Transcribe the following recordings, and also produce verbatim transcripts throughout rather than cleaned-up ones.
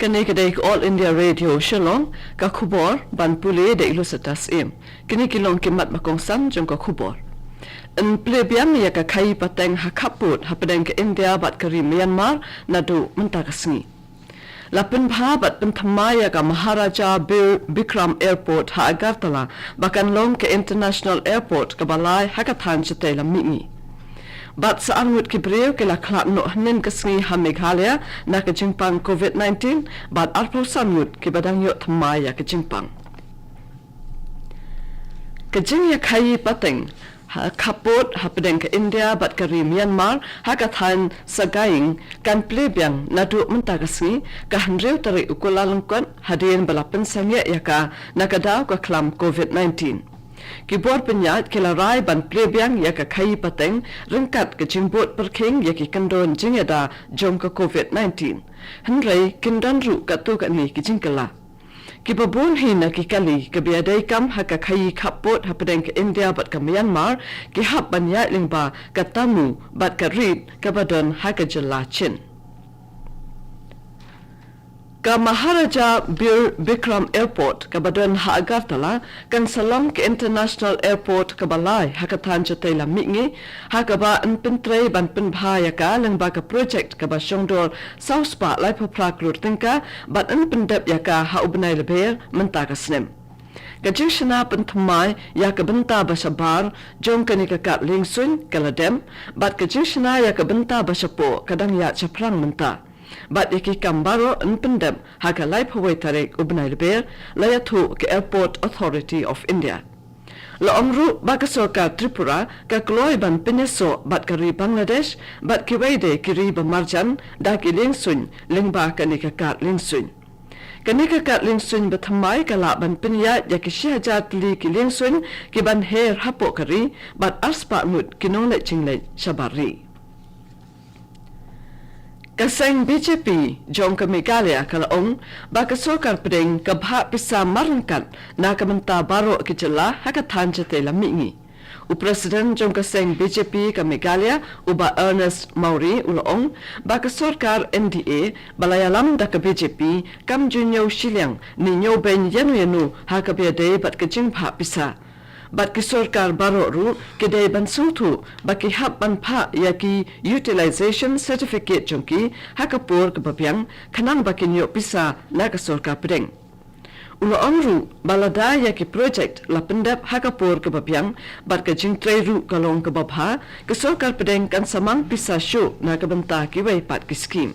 Kane ka dei ka All India Radio Shillong, ka khubor ban pule da i Lucetta Syiem. Kine ki long ki mat ba kongsan jong ka khubor. Yn plie biang ïa ka khaïi pateng ha khappud hapdeng ka India bad ka ri Myanmar naduh mynta ka sngi. La pynbha bad pynthymmai ïa ka Maharaja Bir Bikram Airport ha Agartala ba kan long ka International Airport kaba lai ha ka thaiñ shatei lam mihngi. Bad sa ar ngut ki briew ki la khlad noh hynnin ka sngi ha Meghalaya na ka jingpang covid nineteen, bad arphew san ngut kiba dang ïoh thymmai ïa ka jingpang. Ka jingïakhaïi pateng ha khappud hapdeng ka India bad ka ri Myanmar ha ka thaiñ Sagaing kan plie biang naduh mynta ka sngi, ka hynriew tarik u Kyllalyngkot, hadien ba la pynsangeh ïa ka na ka daw ka khlam covid nineteen. Ki bor pynïaid ki la rai ban plie biang ïa ka khaïi pateng ryngkat ka jingbud pyrkhing ïa ki kyndon jingïada jong ka covid nineteen. Hynrei kin don ruh katto katne ki jingkylla. Kiba bun hi na ki kali kaba ïadei kam ha ka khaïi khappud hapdeng ka India bad ka Myanmar ki hap ban ïaid lyngba ka Tamu bad ka Rit kaba don ha ka jylla Chin. Ka Maharaja Bir Bikram Airport kaba don ha Agartala kan sa long ka International Airport kaba lai ha ka thaiñ shatei lam mihngi, ha kaba yn pyntrei ban pynbha ïa ka lyngba ka project kaba shongdor saw spah laiphew phra klur tyngka bad yn pyndep ïa ka ha u bnai Lber mynta ka snem. Ka jingshna pynthymmai ïa ka bynta ba shabar jong kane ka kad liengsuiñ ka la dem, bad ka jingshna ïa ka bynta ba shapoh ka dang ïaid shaphrang mynta. Bad ïa ki kam baroh yn pyndep ha ka laiphew wei tarik u bnai Lber, la ïathuh ka Airport Authority of India. La ong ruh ba ka sorkar Tripura ka kloi ban pynïasoh bad ka ri Bangladesh bad kiwei de ki ri ba marjan da ki liengsuiñ lyngba kane ka kad liengsuiñ. Kane ka kad liengsuiñ ba thymmai ka lah ban pynïaid ïa ki shi hajar tylli ki liengsuiñ ki ban her hapoh ka ri bad ar spah ngut ki nongleit jingleit shabar ri. Ka seng B J P jong ka Meghalaya ka la ong ba ka sorkar pdeng ka bhah pisa marryngkat na ka bynta baroh ki jylla ha ka thaiñ shatei lam mihngi. U President jong ka seng B J P ka Meghalaya, u Bah Ernest Mawrie, u la ong ba ka sorkar N D A ba la ïalam da ka B J P kam ju ñiew shiliang ne ñiew beiñ ïano ïano ha kaba ïadei bad ka jingbhah pisa. Bad ki sorkar baroh ruh ki dei ban sngewthuh ba ki hap ban phah ïa ki utilization certificate jong ki ha ka por kaba biang khnang ba kin ïoh pisa na ka sorkar pdeng. U la ong ruh ba lada ïa ki project la pyndep ha ka por kaba biang bad ka jingtrei ruh ka long kaba bha, ka sorkar pdeng kan sa mang pisa shuh na ka bynta kiwei pat ki skhim.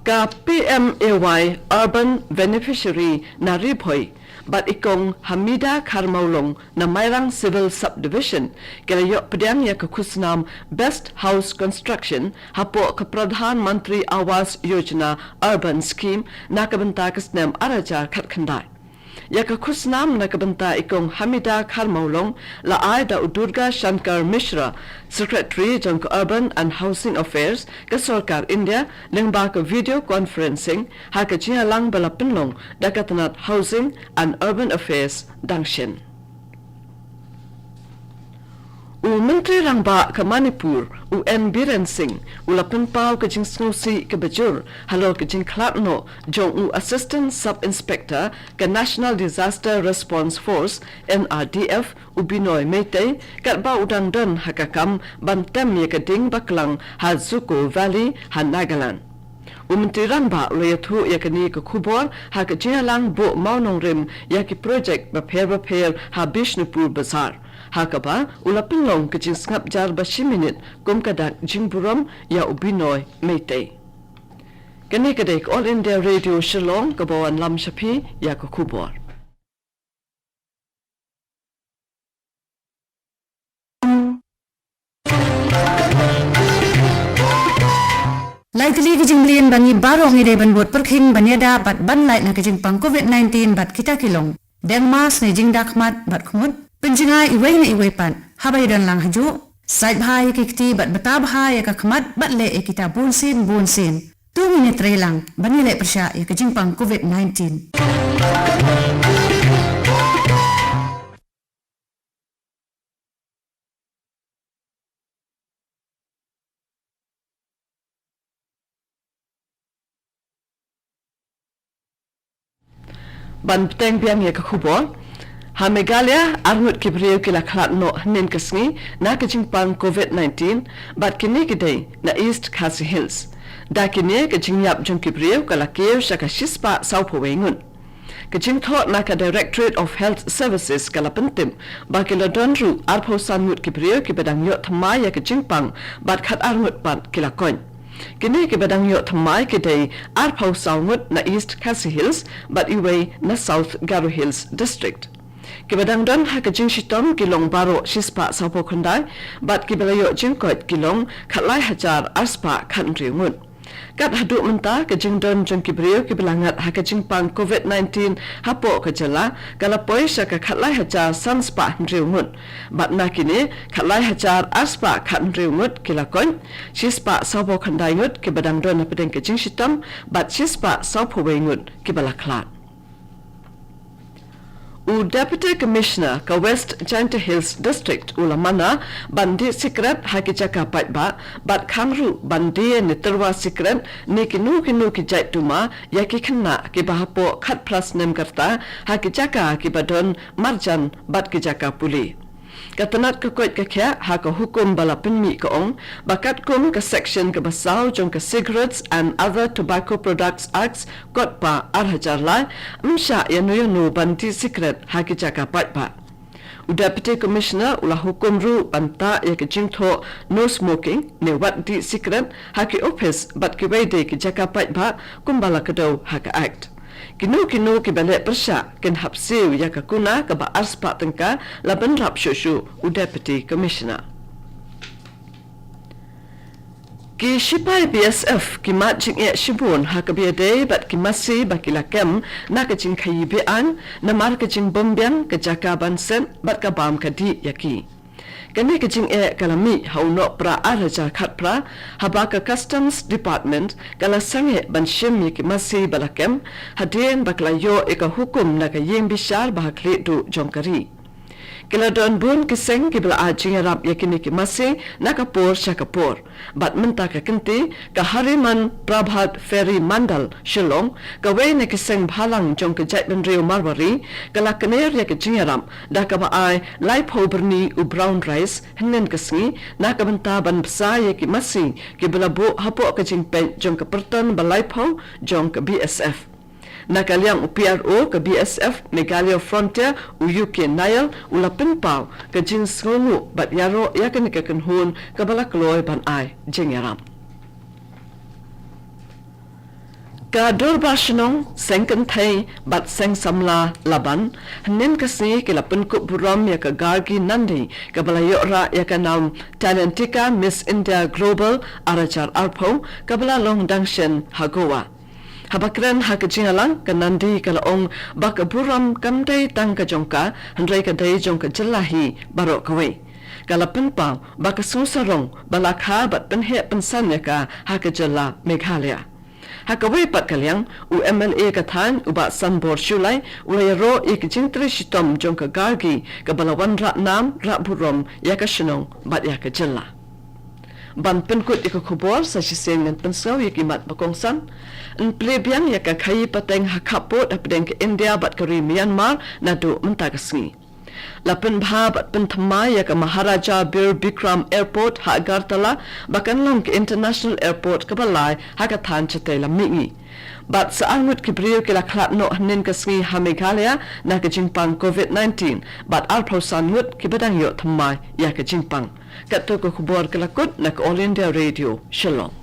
Ka P M A Y Urban Beneficiary na Ri Bhoi bad i Kong Hamida Kharmawlong na Mairang Civil Subdivision ki la ïoh pdiang ïa ka khusnam Best House Construction hapoh ka Pradhan Mantri Awas Yojana Urban Scheme na ka bynta ka snem ar hajar khatkhyndai. Ïa ka khusnam na ka bynta i Kong Hamida Kharmawlong la ai da u Durga Shankar Mishra, Secretary jong ka Urban and Housing Affairs ka sorkar India, lyngba ka video conferencing ha ka jingïalang ba la pynlong da ka tnat Housing and Urban Affairs dang shen. U Myntri Rangbah ka Manipur, u N Biren Singh, u la pynpaw ka jingsngewsih kaba jur halor ka jingkhlad noh jong u Assistant Sub Inspector ka National Disaster Response Force, N R D F, u Binoy Meitei, katba u dang don ha ka kam ban tem ïa ka ding baklang ha Zuko Valley ha Nagaland. U Myntri Rangbah u la ïathuh ïa kane ka khubor ha ka jingïalang buh mawnongrim ïa ki project bapher bapher ha Bishnupur Bazar, ha kaba u la pynlong ka jingsngap jar ba shi minit kum ka dak jingburom ïa u Binoy Meitei. Kane ka dei ka All India Radio Shillong kaba wanlam sha phi ïa ka khubor. Lai tylli ki jingmlien ba ngi baroh ngi dei ban bud pyrkhing ban ïada bad ban lait na ka jingpang covid nineteen bad kita ki long: deng mask ne jingda khmat bad khmut, pynjngai iwei na iwei pat haba ïadon lang hajuh, sait bha ïa ki kti bad bta bha ïa ka khmat bad leh ïa kita bunsien bunsien. To ngin ïatreilang ban ïaleh pyrshah ïa ka jingpang covid nineteen. Ban bteng biang ïa ka khubor, ha Meghalaya ar ngut ki briew ki la khlad noh hynnin ka sngi na ka jingpang covid nineteen, bad kine ki dei na East Khasi Hills. Da kine, ka jingïap jong ki briew ka la kiew sha ka shispah sawphew wei ngut. Ka jingthoh na ka Directorate of Health Services ka la pyntip ba ki la don ruh arphew san ngut ki briew kiba dang ïoh thymmai ïa ka jingpang, bad khatar ngut pat ki la koit. Kine kiba dang ïoh thymmai ki dei arphew saw ngut na East Khasi Hills bad iwei na South Garo Hills District. Kiba dang don ha ka jingshitom ki long baroh shispah sawphew khyndai, bad kiba la ïoh jingkoit ki long khatlai hajar arspah khathynriew ngut. Kat haduh mynta, ka jingdon jong ki briew kiba la ngat ha ka jingpang covid nineteen hapoh ka jylla ka la poi sha ka khatlai hajar sanspah hynriew ngut. Bad na kine, khatlai hajar arspah khathynriew ngut ki la koit, shispah sawphew khyndai ngut kiba dang don hapdeng ka jingshitom, bad shispah sawphew wei ngut kiba la khlad. U Deputy Commissioner ka West Jaintia Hills District u la mana ban dih sikret ha ki jaka paidbah, bad khang ruh ban die ne tyrwa sikret ne kino kino ki jait tuma ïa ki khynnah kiba hapoh khatphra snem ka rta ha ki jaka kiba don marjan bad ki jaka pule. Ka tnat ka koit ka khiah ha ka hukum ba la pynmih ka ong ba katkum ka section kaba saw jong ka Cigarettes and Other Tobacco Products Act, kot ba ar hajar lai, ym shah ïano ïano ban dih sikret ha ki jaka paidbah. U Deputy Commissioner u la hukum ruh ban tah ïa ka jingthoh no smoking ne wat dih sikret ha ki ophis bad kiwei de ki jaka paidbah kumba la kdew ha ka Act. Kino kino kiba leh pyrshah kin hap siew ïa ka kuna kaba arspah tyngka, la bynrap shuh shuh u Deputy Commissioner. Ki shipai B S F ki mad jingeh shibun ha kaba ïadei bad ki masi ba ki la kem na ka jingkhaii be-aiñ, namar ka jingbymbiang ka jaka ban set bad ka bam ka dih ïa ki. Kane ka jingeh ka la mih ha u Nohprah ar hajar khatphra, haba ka Customs Department ka la sangeh ban shim ïa ki masi ba la kem, hadien ba ka la ïoh ïa ka hukum na ka ïing bishar ba ha khlieh duh jong ka ri. Ki la don bun ki seng kiba la ai jingïarap ïa kine ki masi na ka por sha ka por. Bad mynta ka kynti, ka Hariman Prabhat Ferry Mandal, Shillong, kawei na ki seng bhalang jong ka jaitbynriew Marwari, ka la kner ïa ka jingïarap da kaba ai laiphew byrni u brown rice hynnin ka sngi na ka bynta ban bsa ïa ki masi kiba la buh hapoh ka jingpeit jong ka pyrton ba laiphew jong ka B S F. Na ka liang u P R O ka B S F Meghalaya Frontier, u U K Nair, u la pynpaw ka jingsngewnguh bad ïaroh ïa kane ka kynhun kaba la kloi ban ai jingïarap. Ka Dorbar Shnong, Seng Kynthei bad Seng Samla Laban, hynnin ka sngi ki la pynkup burom ïa ka Gargi Nandi kaba la ïoh rah ïa ka nam Talentika Miss India Global ar hajar arphew kaba la long dang shen ha Goa. Haba kren ha ka jingïalang, ka Nandi ka la ong ba ka burom kam dei tang ka jong ka, hynrei ka dei jong ka jylla hi baroh kawei. Ka la pynpaw ba ka sngewsarong ba la kha bad pynheh pynsan ïa ka ha ka jylla Meghalaya. Ha kawei pat ka liang, u M L A ka thaiñ, u Bah Sanbor Shullai, u la ïaroh ïa ka jingtrei shitom jong ka Gargi kaba la wanrah nam rah burom ïa ka shnong bad ïa ka jylla. Ban pynkut ïa ka khubor, sa shisien ngan pynsngew ïa ki mat ba kongsan. Yn plie biang ïa ka khaii pateng ha khappud hapdeng ka India bad ka ri Myanmar naduh mynta ka sngi. La pynbha bad pynthymmai ïa ka Maharaja Bir Bikram Airport ha Agartala ba kan long ka International Airport kaba lai ha ka thaiñ shatei lam mihngi. Bad sa ar ngut ki briew ki la khlad noh hynnin ka sngi ha Meghalaya na ka jingpang covid nineteen, bad arphew san ngut kiba dang ïoh thymmai ïa ka jingpang. Katto ka khubor ka la kut na ka All India Radio, Shillong.